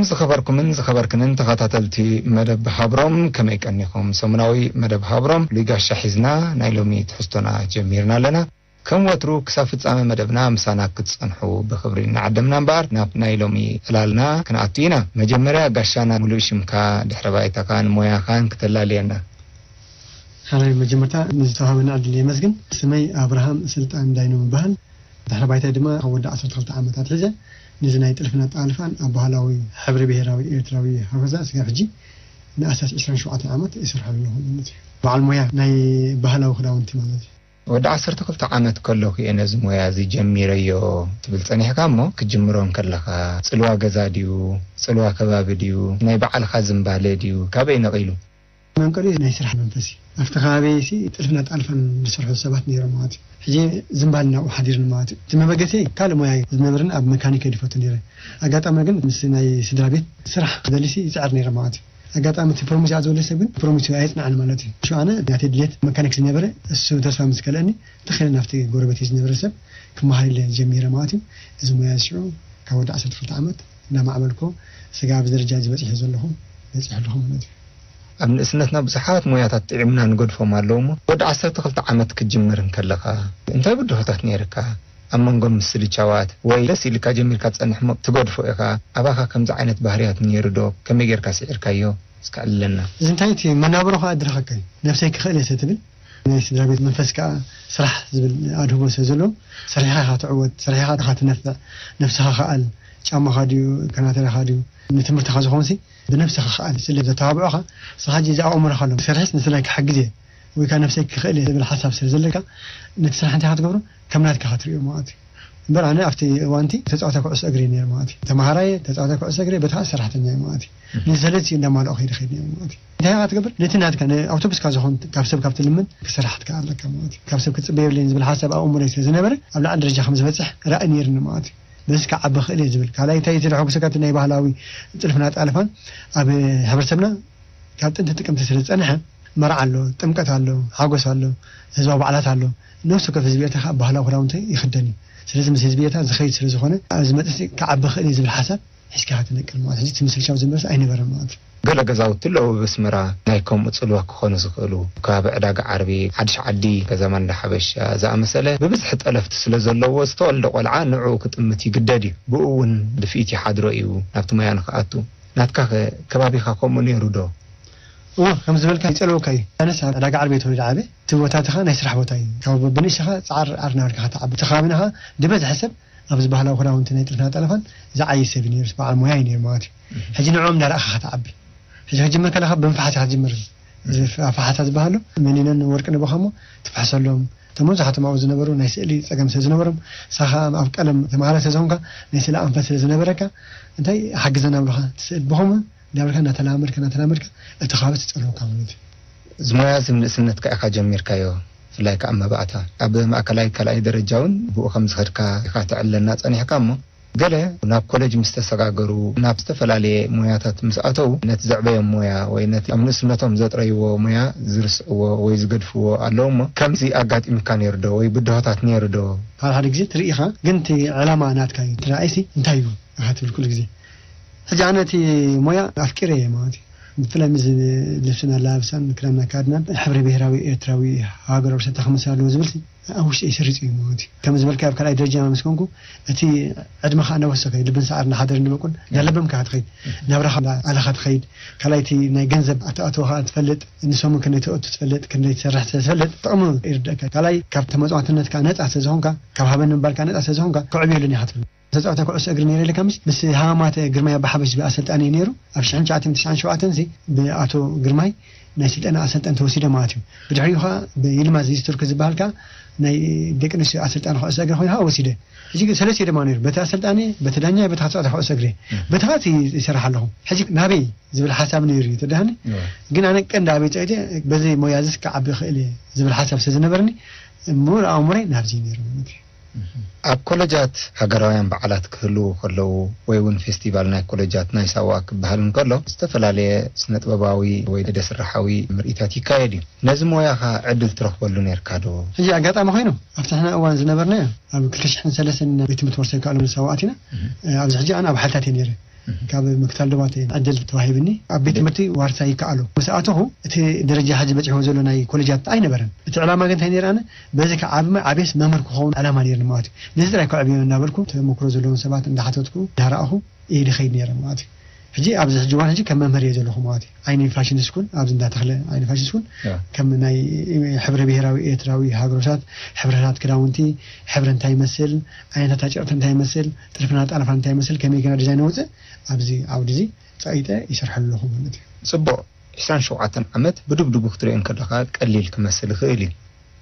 ዝኸበርኩምን ዝኸበርክንን ተኸታተልቲ መደብ ሃብሮም፣ ከመይ ቀኒኹም? ሰሙናዊ መደብ ሃብሮም ፍሉይ ጋሻ ሒዝና ናይ ሎሚ ትሕዝቶና ጀሚርና ኣለና። ከም ወትሩ ክሳብ ፍጻመ መደብና ምሳና ክትጸንሑ ብኽብሪ እናዓደምና እምበኣር፣ ናብ ናይ ሎሚ ዕላልና ክንኣቱ ኢና። መጀመርያ ጋሻና፣ ሙሉእ ሽምካ፣ ድሕረ ባይታኻን ሞያኻን ክተላልየና። ሓራይ፣ መጀመርታ ንዝተዋህበና ዕድል የመስግን። ስመይ ኣብርሃም ስልጣን ዳይኖ ምበሃል። ድሕረ ባይታይ ድማ ካብ ወዲ ዓሰርተ ክልተ ዓመታት ሒዘ፣ ነዚ ናይ ጥልፍን ኣጠላልፋን ኣብ ባህላዊ ሕብሪ ብሄራዊ ኤርትራዊ ሃገዛ ስጋብ ሕጂ ንኣሳስ ዕስራን ሸውዓተን ዓመት ይሰርሐሉ ኣለኹ ማለት እዩ። በዓል ሞያ ናይ ባህላዊ ክዳውንቲ ማለት እዩ። ወዲ ዓሰርተ ክልተ ዓመት ከለኹ እየ ነዚ ሞያ እዚ ጀሚረዮ ትብል ጸኒሕካ፣ እሞ ክትጅምሮ እንከለኻ ጽልዋ ገዛ ድዩ፣ ጽልዋ ከባቢ ድዩ፣ ናይ ባዕልኻ ዝምባለ ድዩ፣ ካበይ ነቒሉ? መንቀሊኡ ናይ ስራሕ መንፈስ እዩ። ኣብቲ ከባቢሲ ጥልፍን ኣጣልፋን ዝሰርሑ ሰባት ነይሮም ማለት እዩ። ሕጂ ዝምባልና ኣብኡ ሓዲርኒ ማለት እዩ። እቲ መበገሲ ካልእ ሞያ እዩ ዝነበርን ኣብ መካኒክ እየ ዝፈቱ ነይረ። ኣጋጣሚ ግን ምስ ናይ ስድራ ቤት ስራሕ ክደልሲ ይፅዕር ነይረ ማለት እዩ። ኣጋጣሚ እቲ ፕሮሚስ ዝወለ ሰብ ግን ፕሮሚስ ኣየፅንዓን ማለት እዩ። ሽዑ ኣነ ናተይ ድሌት መካኒክ ዝነበረ እሱ ተስፋ ምስ ከለእኒ ተኸለ ናብቲ ጎረቤት ዝነበረ ሰብ ክመሃር ኢለ ጀሚረ ማለት እዩ። እዚ ሞያ እዚ ሽዑ ካብ ወዲ ዓሰርተ ክልተ ዓመት እናማዕበልኮ ስጋ ኣብዚ ደረጃ እዚ በፂሐ ዘለኹ በፂሐ ኣለኹ ማለት እዩ። ኣብ ንእስነትና ብዙሓት ሞያታት ጥዒምና ንገድፎም ኣለዉ እሞ፣ ወዲ ዓሰርተ ክልተ ዓመት ክትጅምር እንከለኻ እንታይ ብድሆታት ነይርካ? ኣብ መንጎ ምስልቻዋት ወይ ደስ ኢልካ ጀሚርካ ትጸንሕ እሞ ትገድፎ ኢኻ። ኣባኻ ከምዚ ዓይነት ባህርያት ነይሩ ዶ? ከመይ ጌርካ ስዒርካዮ? እስከ ኣዕልለና። እዚ እንታይ እቲ መናብሮ ከኣ ኣድረኸካ እዩ። ነብሰይ ክኽእል እየ ትብል። ናይ ስድራ ቤት መንፈስ ከኣ ስራሕ ዝብል ኣድህቦ ስለ ዘለዎ፣ ሰሪሕኻ ኢኻ ትዕወት፣ ሰሪሕኻ ኢኻ ትነፍዕ፣ ነብስኻ ከኣል፣ ጫማኻ ድዩ፣ ከናተራኻ ድዩ፣ ንትምህርትኻ ዝኾንሲ ብነብስኻ ከኣል ስለ ዘተባብዑኻ፣ ንስኻ ሕጂ እዚ ኣእምሮኻ ኣሎ፣ ትሰርሕስ ንስድራይ ክሕግዝ እየ፣ ወይ ከኣ ነብሰይ ክኽእል እየ ዝብል ሓሳብ ስለ ዘለካ፣ ነቲ ስራሕ እንታይ ኢኻ ትገብሮ? ከም ናትካ ኢኻ ትርእዮ ማለት እዩ። እምበር ኣነ ኣብቲ እዋንቲ ተጻዋታይ ኩዕሶ እግሪ እየ ነይረ ማለት እዩ። ተመሃራይ እየ፣ ተጻዋታይ ኩዕሶ እግሪ እየ፣ በታ ሰራሕተኛ እየ ማለት እዩ። ንሰለስቲ እንዳማልኦ ከይደ ከይደ ነይረ ማለት እዩ። እንታይ ኢኻ ትገብር? ነቲ ናትካ፣ ንኣውቶቡስካ ዝኾን ካብ ሰብ ካብ ትልምን ክሰርሓትካ ኣለካ ማለት እዩ። ካብ ሰብ ክጽበ የብለይን ዝብል ሓሳብ ኣብ ኣእምሮይ ስለ ዝነበረ፣ ኣብ ላዕሊ ደረጃ ከም ዝበጽሕ ራእይ ነይርኒ ማለት እዩ። በዚ ክዓቢ ክእል እየ ዝብል። ካልኣይ እንታይ እቲ ዘሐጉሰካ፣ እቲ ናይ ባህላዊ ጥልፍና ጣልፋን ኣብ ሕብረተሰብና ካብ ጥንቲ ጥቅምቲ ስለ ዝጸንሐ፣ መርዓ ኣሎ፣ ጥምቀት ኣሎ፣ ሓጎስ ኣሎ፣ ህዝባዊ በዓላት ኣሎ። ነፍሲ ወከፍ ህዝቢ ኤርትራ ከዓ ባህላዊ ክዳውንቲ ይኽደን እዩ። ስለዚ ምስ ህዝቢ ኤርትራ ዝኸይድ ስለ ዝኾነ፣ ኣብዚ መፅእሲ ክዓቢ ክእል እዩ ዝብል ሓሳብ ሒዝካ ክትነቅል ማለት። ሕጂ እቲ ምስልቻው ዝመለስ ኣይነበረን ማለት እዩ። ገለ ገዛውቲ ኣለዉ ኣብ ኣስመራ ናይ ከምኡ ጽልዋ ክኾኑ ዝኽእሉ፣ ከባቢ ዕዳጋ ዓርቢ፣ ሓድሽ ዓዲ፣ ከተማ እንዳ ሓበሻ ዝኣመሰለ ብብዝሒ ጠለፍቲ ስለ ዘለዎ ዝተወልደ ቆልዓ ንዕኡ ክጥምት ይግደድ እዩ። ብኡ እውን ድፍኢት ይሓድሮ እዩ ናብቲ ሞያ ንኽኣቱ። ናትካ ኸ ከባቢኻ ከምኡ ነይሩ ዶ? እወ፣ ከም ዝበልካ ይጸልወካ እዩ። ኣነስ ኣብ ዕዳጋ ዓርቢ ተወሊደ ዓብየ። እቲ ቦታትኻ ናይ ስራሕ ቦታ እዩ። ካብ ብንእሽተኻ ጻዓር ዓር እናበልካ ኸትዓቢ። እቲ ከባቢና ኸኣ ዝበዝሐ ሰብ ኣብዚ ባህላዊ ክዳውንቲ ናይ ጥልፍና ጠለፋን ዝዓዪ ሰብ እዩ ነይሩ፣ በዓል ሞያ እዩ ነይሩ ማለት እዩ። ሕጂ ንዕኦም እንዳረኣኻ ኸትዓቢ። ሕጂ ክጅምር ከለኻ ብምፍሓስ ኢኻ ትጅምር። እዚ ፍ-፣ ኣፍሓሳ ዝበሃሉ መሊነን ወርቂ ንቦኻሞ ትፍሕሰሎም። እቶም መብዛሕትኦም ኣብኡ ዝነበሩ ናይ ስእሊ ጸገም ስለ ዝነበሮም፣ ንስኻ ኣብ ቀለም ተመሃራይ ስለ ዝኾንካ ናይ ስእሊ ኣንፈት ስለ ዝነበረካ፣ እንታይ ሓግዘና ብለኻ ትስእል ብኸምኡ እንዳበልካ እናተላመድካ እናተላመድካ እቲ ከባቢ ትጸልወካ ማለት እዩ። እዚ ሞያ እዚ ንእስነትካ ኢኻ ጀሚርካዮ፣ ብፍላይ ከኣ ኣብ መባእታ። ኣብ ማእከላይ ካልኣይ ደረጃ እውን ብኡ ከም ዝኸድካ ኢኻ ተዕልለና ጸኒሕካ እሞ፣ ገለ ናብ ኮለጅ ምስ ተሰጋገሩ ናብ ዝተፈላለየ ሞያታት ምስ ኣተዉ፣ ነቲ ዘዕበዮም ሞያ ወይ ነቲ ኣብ ንእስነቶም ዘጥረይዎ ሞያ ዝርስዕዎ ወይ ዝገድፍዎ ኣለዉ እሞ፣ ከምዚ ኣጋጢምካ ነይሩ ዶ ወይ ብድሆታት ነይሩ ዶ? ሓደ ሓደ ግዜ ትርኢ ኢኻ፣ ግን እቲ ዕላማ ናትካ እዩ። እቲ ራእይሲ እንታይ እዩ ኢኻ ትብል ኩሉ ግዜ። ሕጂ ኣነ እቲ ሞያ ኣፍቂረ እየ ማለት እዩ። ብፍላይ ምስ ልብስን ኣለባብሳን ክዳን ኣካድናን ሕብሪ ብሄራዊ ኤርትራዊ ሃገራዊ ሰታ ክመስል ኣለዎ ዝብል ኣብ ውሽጢ ይስርጽ እዩ ማለት እዩ። ከም ዝበልካ ኣብ ካልኣይ ደረጃ ምስ ኮንኩ እቲ ዕድመ ከኣ እናወሰኸ እዩ፣ ልብን ሰዓር እናሓደረ እንድበቁል እንዳለበምካ ትኸይድ፣ ናብራኻ ኣላኻ ትኸይድ። ካልኣይ እቲ ናይ ገንዘብ ኣተኣትዎ ከኣ ትፈልጥ፣ ንሰሙን ክንደይ ትኣቱ ትፈልጥ፣ ክንደይ ትሰርሕ ስለ ትፈልጥ ጥቕሙ ይርደእካ። ካልኣይ ካብ ተመጽዋዕትነትካ ነጻ ስለ ዝኾንካ፣ ካብ ሃበኒ ምባልካ ነጻ ስለ ዝኾንካ ክዕብየሉን ኢኻ ትብል። ተጻዋታይ ኩዕሶ እግሪ ነይረ ኢልካ፣ ምስ፣ ምስ ሃማማተ ግርማይ ኣባሓበሽ ዝብል ኣሰልጣኒ ነይሩ። ኣብ ሽሕን ትሽዓተ ሚእትን ትሽዓን ሸውዓተን እዚ ብኣቶ ግርማይ ናይ ስልጠና ኣሰልጠን ተወሲደ ማለት እዩ። ብድሕሪኡ ኸዓ ብይልማዝ ቱርክ ዝበሃል ከኣ ናይ ደቂ ኣንስትዮ ኣሰልጣኒ ኩዕሶ እግሪ ኮይኑ ኸዓ ወሲደ። ሕጂ ግን ሰለስተ ድማ ነይሩ። በቲ ኣሰልጣኒ፣ በቲ ዳኛ፣ በቲ ተጻዋታይ ኩዕሶ እግሪ። በቲ ኸዓ እቲ ይሰርሕ ኣለኹ። ሕጂ ናበይ ዝብል ሓሳብ ነይሩ እዩ ተዳህኒ። ግን ኣነ ቀንዲ ኣበይ ጸይደ፣ በዚ ሞያ እዚስ ክዓቢ ይኽእል እየ ዝብል ሓሳብ ስለ ዝነበረኒ፣ ሙሉእ ኣእምሮይ ናብዚ ነይሩ ማለት እዩ። ኣብ ኮለጃት ሃገራውያን በዓላት ክህልዉ ከለዉ ወይ እውን ፌስቲቫል ናይ ኮለጃት ናይ ሳዋ ክበሃል እንከሎ ዝተፈላለየ ስነ ጥበባዊ ወይ ኢደ ስራሓዊ ምርኢታት ይካየድ እዩ። ነዚ ሞያኻ ዕድል ትረኽበሉ ነርካ ዶ? ሕጂ ኣጋጣሚ ኮይኑ ኣብቲ ሕና እዋን ዝነበርናዮ ኣብ ክልተ ሽሕን ሰለስተን ቤት ትምህርቲ ወርሰ ይከኣሎም ሳዋ ኣቲና ኣብዚ ሕጂ ኣነ ኣብ ሓይልታት እየ ነይረ። ካብ ምክታል ዶባት ዕድል ተዋሂብኒ ኣብ ቤት ትምህርቲ ዋርሳ ይከኣሎ ምስ ኣተኹ፣ እቲ ደረጃ ሕጂ በፂሕዎ ዘሎ ናይ ኮሌጃት ኣይነበረን። እቲ ዕላማ ግን እንታይ ነይረ? ኣነ በዚ ከዓብመ ዓብየስ መምህር ክኸውን ዕላማ ነይርኒ ማለት እዩ። ነዚ ጥራይ ከዕብዮ እናበልኩ ተመክሮ ዘለዎም ሰባት እንዳሓተትኩ እንዳረኣኹ እየ ድኸይድ ነይረ ማለት እዩ። ሕጂ ኣብዚ ሕጂ እዋን ሕጂ ከም መምህር እየ ዘለኹ ማለት እዩ። ዓይኒ ፋሽን ስኩል ኣብዚ እንዳተኽለ ዓይኒ ፋሽን ስኩል ከም ናይ ሕብረ ብሔራዊ ኤርትራዊ ሃገሮታት ሕብረታት ክዳውንቲ ሕብረ እንታይ ይመስል፣ ዓይነታት ጨርቂ እንታይ ይመስል፣ ጥልፍና ጣልፋ እንታይ ይመስል፣ ከመይ ገና ዲዛይን ነውፅእ ኣብዚ ዓውዲ እዚ ፃኢጠ ይሰርሐሉ ኣለኹ ማለት እዩ። ፅቡቕ። ዕስራን ሸውዓተን ዓመት ብድብድቡ ክትሪኦ እንከለኻ ቀሊል ክመስል ይኽእል እዩ።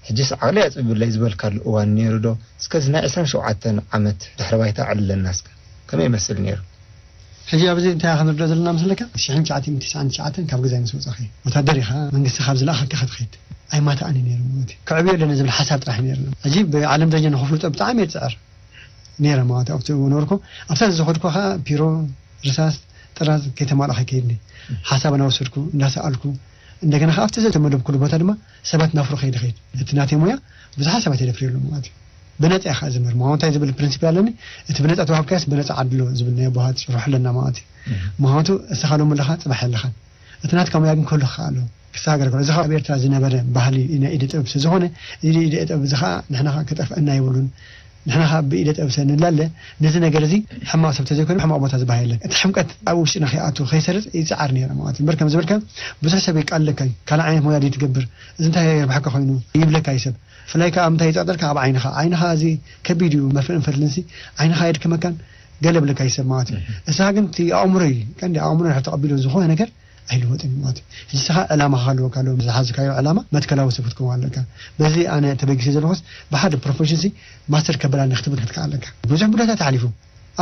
ሕጅስ ዓቕሊ ኣፅቢብለይ ዝበልካሉ እዋን ነይሩ ዶ? እስከ እዚ ናይ ዕስራን ሸውዓተን ዓመት ድሕረ ባይታ ኣዕልለና እስከ። ከመይ ይመስል ነይሩ? ሕጂ ኣብዚ እንታይ ክንርዶ ዘለና መስለካ? ሽሕን ትሽዓተ ሚእትን ትስዓን ትሽዓተን ካብ ገዛይ ምስ ወፃኺ ወታደር ኢኻ፣ መንግስቲ ካብ ዝለኣኸካ ክትኸይድ ኣይማትኣን እዩ ነይሩ ማለት እዩ። ከዕብዮ ኣለኒ ዝብል ሓሳብ ጥራሕ ነይሩ። ሕጂ ብዓለም ደረጃ ንኸፍልጦ ብጣዕሚ እየ ዝፅዕር ነይረ ማለት ኣብቲ ነበርኩ። ኣብታ ዝኸድኩ ከዓ ፒሮ፣ ርሳስ፣ ጥራዝ ከይተማልኣ ከይከይድኒ ሓሳብ እናወሰድኩ እንዳሰኣልኩ እንደገና ከዓ ኣብቲ ዘተመደብኩሉ ቦታ ድማ ሰባት ናፍሮ ከይድ ኸይድ እቲ ናተይ ሙያ ብዙሓት ሰባት የደፍርየሉ ማለት እዩ። ብነፃ ኢኻ ዝምህር ምዃኑ እንታይ ዝብል ፕሪንሲፕል ኣለኒ። እቲ ብነፃ ተዋሃብካያስ ብነፃ ዓድሎ ዝብል ናይ ኣቦሃት ርሑ ኣለና ማለት እዩ። ምዃንቱ እስኻ ሎሚ ኣለኻ ፅባሕ የለኻን። እቲ ናትካ ሙያ ግን ክህሉ ክኽእል ኣለዎ። ክሰጋገር ከሎ እዚ ካብ ኤርትራ ዝነበረ ባህሊ ናይ ኢደ ጥበብ ስለዝኾነ እዚ ኢደ ጥበብ እዚ ከዓ ንሕና ከዓ ክጠፍአና የብሉን። ንሕና ከዓ ብኢደ ጥበብ ስለ ንላለ ነዚ ነገር እዚ ሕማቕ ሰብ ተዘይኮይኑ ሕማቕ ቦታ ዝበሃል የለን። እቲ ሕምቀት ኣብ ውሽጥና ከይኣቱ ከይሰርጽ ይጽዓር ነይረ ማለት እዩ። እምበር ከም ዝበልካ ብዙሕ ሰብ የቃልለካ እዩ። ካልእ ዓይነት ሞያ ድዩ ትገብር? እዚ እንታይ የርብሓካ ኮይኑ ይብለካ እዩ ሰብ። ብፍላይ ከዓ ኣብ ምንታይ ይጸቕጠልካ? ኣብ ዓይንኻ። ዓይንኻ እዚ ከቢድ እዩ። መፍረን ፈትልን ሲ ዓይንኻ የድክመካን ገለ ብለካ እዩ ሰብ ማለት እዩ። እሳ ግን እቲ ኣእምሮ እዩ ቀንዲ ኣእምሮ ድሕር ተቐቢሎ ዝኾነ ነገር ኣይልወጥን እዩ ማለት እዩ። ሕጂ ንስኻ ዕላማ ክህልወካ ኣለዎ። ዝሓዝካዮ ዕላማ መትከላዊ ሰብ ክትከውን ኣለካ። በዚ ኣነ ተበጊሰ ዘለኹስ ብሓደ ፕሮፌሽን ሲ ማስተር ከበላኒ ክትብል ክትከ ኣለካ። ብዙሕ ብድሆታት ሓሊፉ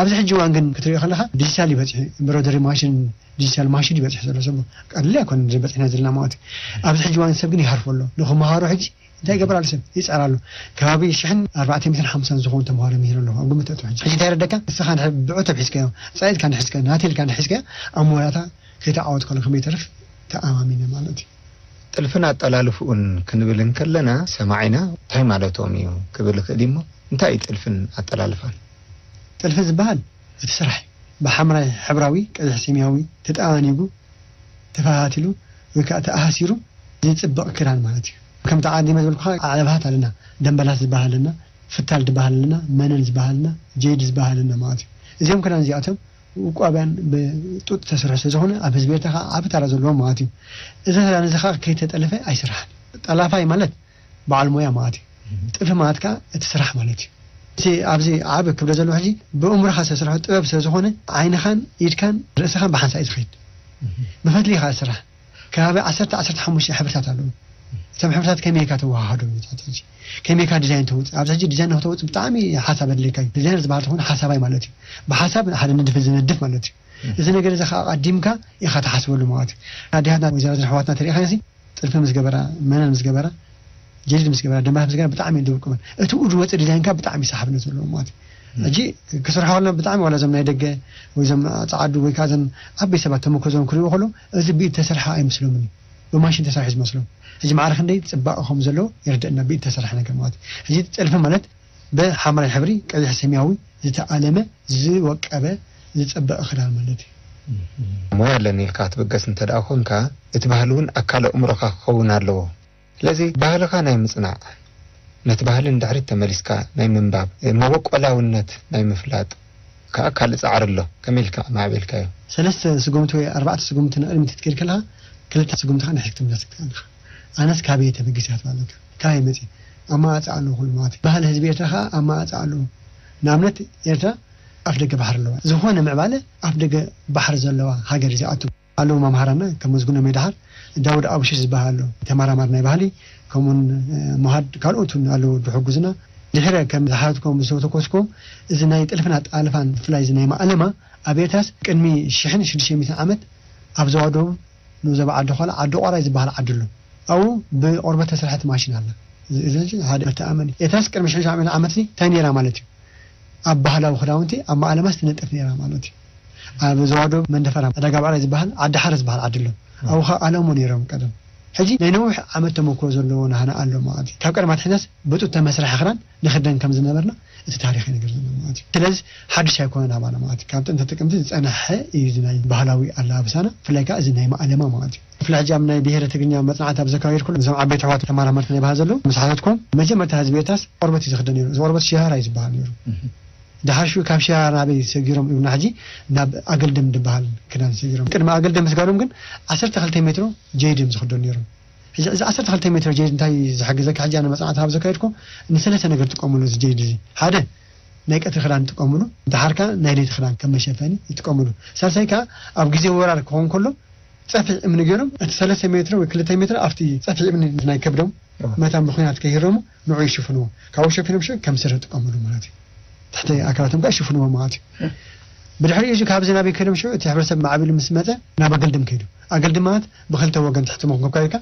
ኣብዚ ሕጂ እዋን ግን ክትሪኦ ከለኻ ዲጂታል ይበፅሕ ኤምብሮደሪ ማሽን ዲጂታል ማሽን ይበፅሕ ዘሎ ሰብ ቀሊል ኣይኮነ በፅሕና ዘለና ማለት እዩ። ኣብዚ ሕጂ እዋን ሰብ ግን ይሃርፎ ኣሎ ንክመሃሮ ሕጂ እንታይ ይገብር ኣሎ ሰብ ይፅዕር ኣሎ። ከባቢ ሽሕን ኣርባዕተ ሚእትን ሓምሳን ዝኾኑ ተምሃሮ ምሂር ኣለኹ ኣብ ግምት ኣእትዎ ሕጂ ሕጂ እንታይ ረደካ ንስኻ ብዕቱብ ሒዝካዮ ፃኢትካ ንሒዝካዮ ናቴልካ ንሒዝካዮ ኣብ መወዳእታ ከይተዓወት ከሎ ከመይ ተርፍ ተኣማሚነ ማለት እዩ። ጥልፍን ኣጠላልፍኡን ክንብል እንከለና ሰማዒና እንታይ ማለቶም እዩ ክብል ይኽእል እሞ እንታይ እዩ ጥልፍን ኣጠላልፋን? ጥልፊ ዝበሃል እቲ ስራሕ ብሓምራይ ሕብራዊ ቀይሕ ሰማያዊ ተጠኣኒጉ ተፈሃቲሉ ወይ ከዓ ተኣሳሲሩ ዝፅበቕ ክዳን ማለት እዩ። ከምቲ ዓዲመ ዝበልኩኻ ዓለባታት ኣለና፣ ደንበላት ዝበሃል ኣለና፣ ፍታል ዝበሃል ኣለና፣ መነን ዝበሃል ኣለና፣ ጀይድ ዝበሃል ኣለና ማለት እዩ። እዚኦም ክዳን እዚኣቶም ውቋብያን ብጡጥ ተሰርሑ ስለዝኾነ ኣብ ህዝቢ ኤርትራ ከዓ ዓቢ ታራ ዘለዎም ማለት እዩ። እዚ ክዳን እዚ ከዓ ከይተጠለፈ ኣይስራሕን። ጠላፋይ ማለት በዓል ሞያ ማለት እዩ። ጥልፊ ማለት ከዓ እቲ ስራሕ ማለት እዩ። እቲ ኣብዚ ዓቢ ክብደ ዘለዎ ሕጂ ብእምሮኻ ዝተሰርሖ ጥበብ ስለዝኾነ ዓይንኻን ኢድካን ርእስኻን ብሓንሳእ እዩ ዝኸይድ። ብፈትሊ ኢኻ ስራሕ ከባቢ ዓሰርተ ዓሰርተ ሓሙሽተ ሕብርታት ኣለዉ። እቶም ሕብርታት ከመይ ኢልካ ተወሃሃዶም እዮም እታ ሕጂ ከመይ ኢልካ ዲዛይን ተውፅእ ኣብዚ ሕጂ ዲዛይን ንክተውፅእ ብጣዕሚ ሓሳብ ኣድልየካ እዩ። ዲዛይነር ዝበሃል ተኾነ ሓሳባይ ማለት እዩ። ብሓሳብ ሓደ ንድፊ ዝነድፍ ማለት እዩ። እዚ ነገር እዚ ከዓ ኣቐዲምካ ኢኻ ትሓስበሉ ማለት እዩ። ኣዴታትና ወይዘራትን ኣሕዋትና ተሪእኻዮ ጥልፊ ምስ ገበራ መነን ምስ ገበራ ጀዲድ ምስ ገበራ ደንባት ምስ ገበራ ብጣዕሚ እዮም ዝውቅበን። እቲ ኡድ ወፅእ ዲዛይን ከዓ ብጣዕሚ ሰሓብነት ዘለዎ ማለት እዩ። ሕጂ ክስርሖ ከለና ብጣዕሚ ዋላ እዞም ናይ ደገ ወይ እዞም ፃዓዱ ወይ ከዓ እዘን ዓበይ ሰባት ተመክሮ ዘም ክሪእዎ ከለዉ እዚ ብኢድ ተሰርሐ ኣይመስሎምን እዩ። ብማሽን ተሰርሐ ዝመስሎም። ሕጂ ማዕረ ክንደይ ፅባቐ ከም ዘለዎ የርደእና ብኢድ ተሰርሐ ነገር ማለት እዩ። ሕጂ ጥልፊ ማለት ብሓምራይ ሕብሪ ቀይሕ ሰማያዊ ዝተኣለመ ዝወቀበ ዝፀበቐ ክዳን ማለት እዩ። ሞያ ኣለኒ ኢልካ ትብገስ እንተ ደኣ ኮንካ እቲ ባህሊ እውን ኣካል ኣእምሮኻ ክኸውን ኣለዎ። ስለዚ ባህልኻ ናይ ምፅናዕ ነቲ ባህሊ ንድሕሪት ተመሊስካ ናይ ምንባብ መበቆላውነት ናይ ምፍላጥ ከዓ ካልእ ፃዕሪ ኣሎ። ከመይ ኢልካ ማዕቢልካዮ? ሰለስተ ስጉምቲ ወይ ኣርባዕተ ስጉምቲ ንቕድሚት ክትከይድ ከለኻ ክልተ ስጉምቲ ከዓ ንድሕሪት ክትምለስ ትኽእል ኢኻ። ኣነስ ካበይ እየ ተበጊሰ ክትብል ኣለካ። ካበይ መፅእ? ኣማራፂ ኣለዎ ኩሉ ማለት እዩ። ባህሊ ህዝቢ ኤርትራ ከዓ ኣማራፂ ኣለዎ። ንኣብነት ኤርትራ ኣፍ ደገ ባሕሪ ኣለዋ። ዝኾነ ምዕባለ ኣፍ ደገ ባሕሪ ዘለዋ ሃገር እዩ ዝኣቱ። ኣለዉ መምሃራና ከም መዝጉነ ሜዳሃር ዳውድ ኣቡሽሽ ዝበሃል ኣሎ ተመራማሪ ናይ ባህሊ ከምኡን መሃድ ካልኦት ኣለዉ ድሕጉዝና ድሕረ ከም ዝሓትኮም ዝተኮስኮ እዚ ናይ ጥልፍና ጣልፋን ብፍላይ እዚ ናይ ማእለማ ኣብ ኤርትራስ ቅድሚ ሽሕን ሽዱሽተ ሚእትን ዓመት ኣብ ዘዋደቡ ንዞባ ዓዲ ኳላ ዓዲ ቆራይ ዝበሃል ዓዲ ኣሎ ኣብኡ ብቆርበት ተሰርሐት ማሽን ኣላ እዚ ሓደ መተኣመኒ ኤርትራስ ቅድሚ ሽሕን ሽዱሽተ ሚእትን ዓመት እንታይ ነይራ ማለት እዩ ኣብ ባህላዊ ክዳውንቲ ኣብ ማእለማስ ትነጥፍ ነይራ ማለት እዩ ኣብ ዘዋዶ መንደፈራ ዕዳጋ ባዕላይ ዝበሃል ዓዲ ሓረ ዝበሃል ዓዲ ኣሎ ኣብኡ ከዓ ኣለሞ ነይሮም ቀደም ሕጂ ናይ ነዊሕ ዓመት ተመክሮ ዘለዎ ናህና ኣሎ ማለት እዩ። ካብ ቀደም ኣትሒዝናስ ብጡት ተመስርሐ ክዳን ንኽደን ከም ዝነበርና እቲ ታሪኽ ይነግር ዘሎ ማለት እዩ። ስለዚ ሓድሽ ኣይኮነን ኣባና ማለት እዩ። ካብ ጥንቲ ጥቅምቲ ዝጸንሐ እዩ እዚ ናይ ባህላዊ ኣለባብሳና፣ ብፍላይ ከዓ እዚ ናይ ማእለማ ማለት እዩ። ብፍላይ ሕጂ ኣብ ናይ ብሄረ ትግርኛ መጽናዕቲ ኣብ ዘካየድኩሉ፣ እዞም ዓበይቲ ኣሕዋት ተመራመርቲ ናይ ባህሊ ዘለዉ ምስ ሓተትኩም፣ መጀመርታ ህዝቢ ኤርትራስ ቆርበት እዩ ዝኽደን ነይሩ። እዚ ቆርበት ሽሃራ እዩ ዝበሃል ነይሩ። ድሓር ሽዑ ካብ ሽሃራ ናበይ ሰጊሮም ኢሉና፣ ሕጂ ናብ ኣገልድም ዝበሃል ክዳን ሰጊሮም። ቅድሚ ኣገልድም ምስጋዶም ግን ዓሰርተ ክልተ ሜትሮ ጀይድ እዮም ዝኽደኑ ነይሮም። ሕጂ እዚ ዓሰርተ ክልተ ሜትሮ ጀይድ እንታይ ዝሕግዘካ? ሕጂ ኣነ መጽናዕቲ ካብ ዘካየድኩ ንሰለስተ ነገር ጥቀሙሉ። እዚ ጀይድ እዚ ሓደ ናይ ቀትሪ ክዳን ጥቀሙሉ፣ ድሓር ከኣ ናይ ለይቲ ክዳን ከም መሸፈኒ ይጥቀሙሉ። ሳልሳይ ከኣ ኣብ ግዜ ወራር ክኸውን ከሎ ጸፍሒ እምኒ ገይሮም እቲ ሰለስተ ሜትሮ ወይ ክልተ ሜትሮ ኣብቲ ጸፍሒ እምኒ ናይ ከብዶም መታን ብኹናት ከይህረሙ ንዑ ይሽፍንዎ። ካብኡ ሸፊኖም ሽዑ ከም ስረ ይጥቀሙሉ ማለት እዩ። ትሕቲ ኣካላቶም ከኣ ይሽፍንዎ ማለት እዩ። ብድሕሪኡ እዚ ካብዚ ናበይ ከይዶም ሽዑ እቲ ሕብረተሰብ ማዕቢሉ ምስ መጸ ናብ ኣገልድም ከይዱ። ኣገልድም ማለት ብክልተ ወገን ትሕቲ መኾንኮብ ካይካ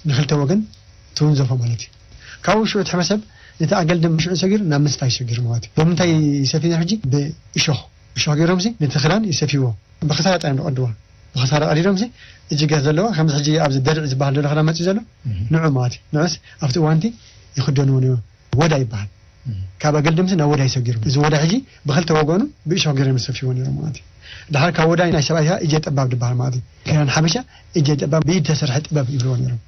ንክልተ ወገን ትውንዘፎ ማለት እዩ። ካብኡ ሽዑ እቲ ሕብረተሰብ ነቲ ኣገልድም ሽዑ ሰጊሩ ናብ ምስፋይ ሰጊሩ ማለት እዩ። ብምንታይ ይሰፍዩ ሕጂ? ብእሾኽ። እሾኽ ገይሮምሲ ነቲ ክዳን ይሰፍይዎ። ብክሳራ ጥራይ እዮም ዝቐድዎ። ብክሳራ ቀዲዶምሲ እጅጋ ዘለዎ ከምዚ ሕጂ ኣብዚ ደርዒ ዝበሃል ዘሎ ክዳን መፅዩ ዘሎ ንዑ ማለት እዩ። ንዑስ ኣብቲ እዋንቲ ይኽደንዎ ነይሩ። ወዳ ይበሃል። ካብ ኣገልድምሲ ናብ ወዳ ይሰጊሩ። እዚ ወዳ ሕጂ ብክልተ ወገኑ ብእሾኽ ገይሮም ዝሰፍይዎ ነይሮም ማለት እዩ። ድሓር ካብ ወዳ ናይ ሰብኣይ ከዓ እጀ ጠባብ ዝበሃል ማለት እዩ። ክዳን ሓበሻ እጀ ጠባብ ብኢድ ተሰርሐ ጥበብ ይብልዎ ነይሮም።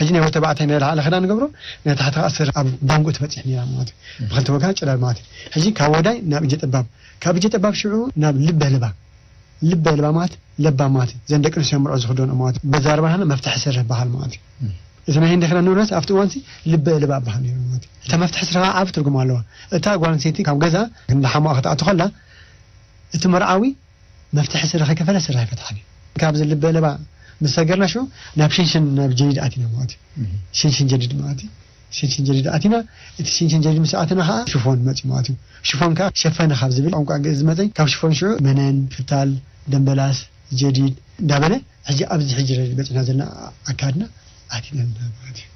ሕጂ ናይ ወዲ ተባዕታይ ናይ ላዕሊ ክዳን ንገብሮ ናይ ታሕቲ ከዓ ስረ ኣብ ዳንጉ ትበፅሕ ነይራ ማለት እዩ። ብክልተ ወገን ጭላል ማለት እዩ። ሕጂ ካብ ወዳይ ናብ እጀ ጠባብ፣ ካብ እጀ ጠባብ ሽዑ ናብ ልበ ልባ፣ ልበ ልባ ማለት ለባ ማለት እዩ። ዘን ደቂ ኣንስትዮ መርዑ ዝኽደንኦ ማለት እዩ። በዛ ኣረባሕና መፍትሒ ስረ ይበሃል ማለት እዩ። እዚ ናይ ህንዲ ክዳን ንብረት ኣብቲ እዋንሲ ልበ ልባ ይበሃል ነይሩ ማለት እዩ። እታ መፍትሒ ስረ ከዓ ዓቢ ትርጉም ኣለዋ። እታ ጓል ኣንስተይቲ ካብ ገዛ ክንዲ ሓሙኣ ክትኣቱ ከላ እቲ መርዓዊ መፍትሒ ስረ ከይከፈለ ስረ ኣይፈትሓን እዩ። ካብዚ ልበ ልባ ምስ ሰገርና ሽዑ ናብ ሽንሽን ናብ ጀዲድ ኣቲና ማለት እዩ። ሽንሽን ጀዲድ ማለት እዩ። ሽንሽን ጀዲድ ኣቲና፣ እቲ ሽንሽን ጀዲድ ምስ ኣተና ከዓ ሽፎን መፅዩ ማለት እዩ። ሽፎን ከዓ ሸፈነ ካብ ዝብል ቋንቋ ግእዝ ዝመፀ እዩ። ካብ ሽፎን ሽዑ መነን፣ ፍታል፣ ደምበላስ፣ ጀዲድ እንዳበለ ሕጂ ኣብዚ ሕጂ በፂሕና ዘለና ኣካድና ኣቲና ኣለና ማለት እዩ።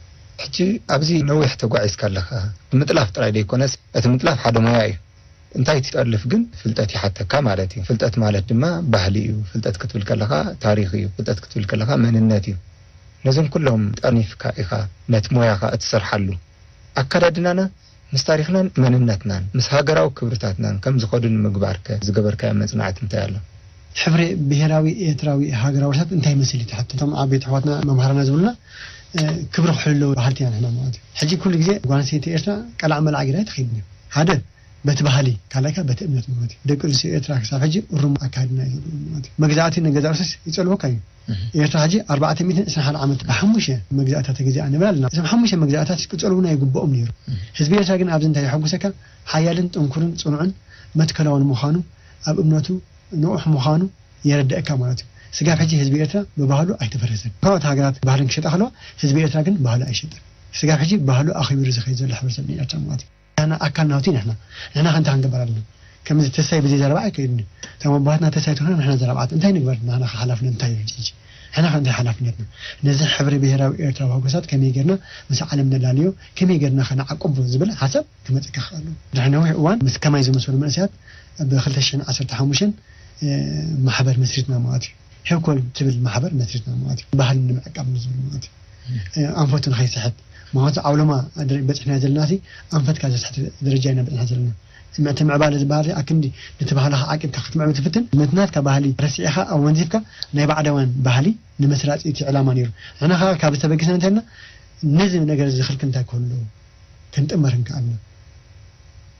ሕጂ ኣብዚ ነዊሕ ተጓዒዝካ ኣለኻ። ምጥላፍ ጥራይ ዘይኮነስ እቲ ምጥላፍ ሓደ ሞያ እዩ። እንታይ ትጠልፍ ግን ፍልጠት ይሓተካ ማለት እዩ። ፍልጠት ማለት ድማ ባህሊ እዩ። ፍልጠት ክትብል ከለኻ ታሪኽ እዩ። ፍልጠት ክትብል ከለኻ መንነት እዩ። ነዞም ኩሎም ጠርኒፍካ ኢኻ ነቲ ሞያኻ እትሰርሓሉ። ኣከዳድናና ምስ ታሪኽናን መንነትናን ምስ ሃገራዊ ክብርታትናን ከም ዝኸዱ ንምግባር ከ ዝገበርካዮ መጽናዕቲ እንታይ ኣሎ? ሕብሪ ብሄራዊ ኤርትራዊ ሃገራዊ ርሳት እንታይ ይመስል እዩ ትሕቶ። እቶም ዓበይቲ ኣሕዋትና መምሃራና ዝብሉና ክብሪ ክሕልለዎ በሃልቲ ኢና ንሕና ማለት እዩ። ሕጂ ኩሉ ግዜ ጓል ኣንስተይቲ ኤርትራ ቀላዕ መላዕ ገይራ ኣይትኸይድን እያ። ሓደ በቲ ባህሊ፣ ካልኣይ ከኣ በቲ እምነት ማለት እዩ። ደቂ ኣንስትዮ ኤርትራ ክሳብ ሕጂ እሩም ኣካድና እዩ ዘለዎም ማለት እዩ። መግዛእቲ ንገዛ ርእሰስ ይጸልወካ እዩ። ኤርትራ ሕጂ ኣርባዕተ ሚእትን ዕስራን ሓደ ዓመት ብሓሙሽተ መግዛእታ ተገዚኣ ንብል ኣለና። እዞም ሓሙሽተ መግዛእታት ክጸልዉና ይግብኦም ነይሩ። ህዝቢ ኤርትራ ግን ኣብዚ እንታይ የሐጉሰካ? ሓያልን ጥንኩርን ጽኑዕን መትከላውን ምዃኑ፣ ኣብ እምነቱ ንቑሕ ምዃኑ የረድአካ ማለት እዩ። ስጋብ ሕጂ ህዝቢ ኤርትራ ብባህሉ ኣይተፈረሰን። ካልኦት ሃገራት ባህለን ክሸጣ ከለዋ ህዝቢ ኤርትራ ግን ባህሉ ኣይሸጠን። ስጋብ ሕጂ ባህሉ ኣኺቢሩ ዝኸይድ ዘሎ ሕብረተሰብ ናይ ኤርትራ ማለት እዩ። ንሕና ኣካል ናውቲ ንሕና ንሕና ከ እንታይ ክንገበር ኣለና? ከምዚ ተሳይ ብዘይ ዘረባ ኣይከይድን እዩ። እቶም ኣቦሃትና ተሳይ ትኾነ ንሕና ዘረባዓት እንታይ ንግበር? ንሕና ከ ሓላፍነት እንታይ እዩ ሕጂ? ሕጂ ንሕና ከ እንታይ ሓላፍነትና? ነዚ ሕብሪ ብሄራዊ ኤርትራዊ ሀጎሳት ከመይ ጌርና ምስ ዓለም ነላልዮ? ከመይ ጌርና ከ ንዓቅቦ ዝብል ሓሳብ ክመጸካ ይኽእል ኣለዎ። ድሕሪ ነዊሕ እዋን ምስ ከማይ ዝመሰሉ መንእሰያት ብ ክልተ ሽሕን ዓሰርተ ሓሙሽተን ማሕበር መስሪትና ማለት እዩ። ሄኮል ትብል ማሕበር መስሪትና ማለት እዩ። ባህሊ ንምዕቃብ ንዝብል ማለት እዩ። ኣንፈቱ ንኸይስሕት ማለት ዓውሎማ በፂሕና ዘለናሲ ኣንፈትካ ዘስሕት ደረጃ ኢና በፂሕና ዘለና። ምዕቲ ምዕባለ ዝበሃል ኣክንዲ ነቲ ባህልኻ ዓቂብካ ክትምዕብል ትፍትን ነቲ ናትካ ባህሊ ረሲዕኻ ኣወንዚፍካ ናይ ባዕዳውያን ባህሊ ንምስራፅ እቲ ዕላማ ነይሩ። ንሕና ከዓ ካብ ዝተበገስና እንተልና ነዚ ነገር ዝኽልክል እንታይ ክህሉ ክንጥመር እንከኣልና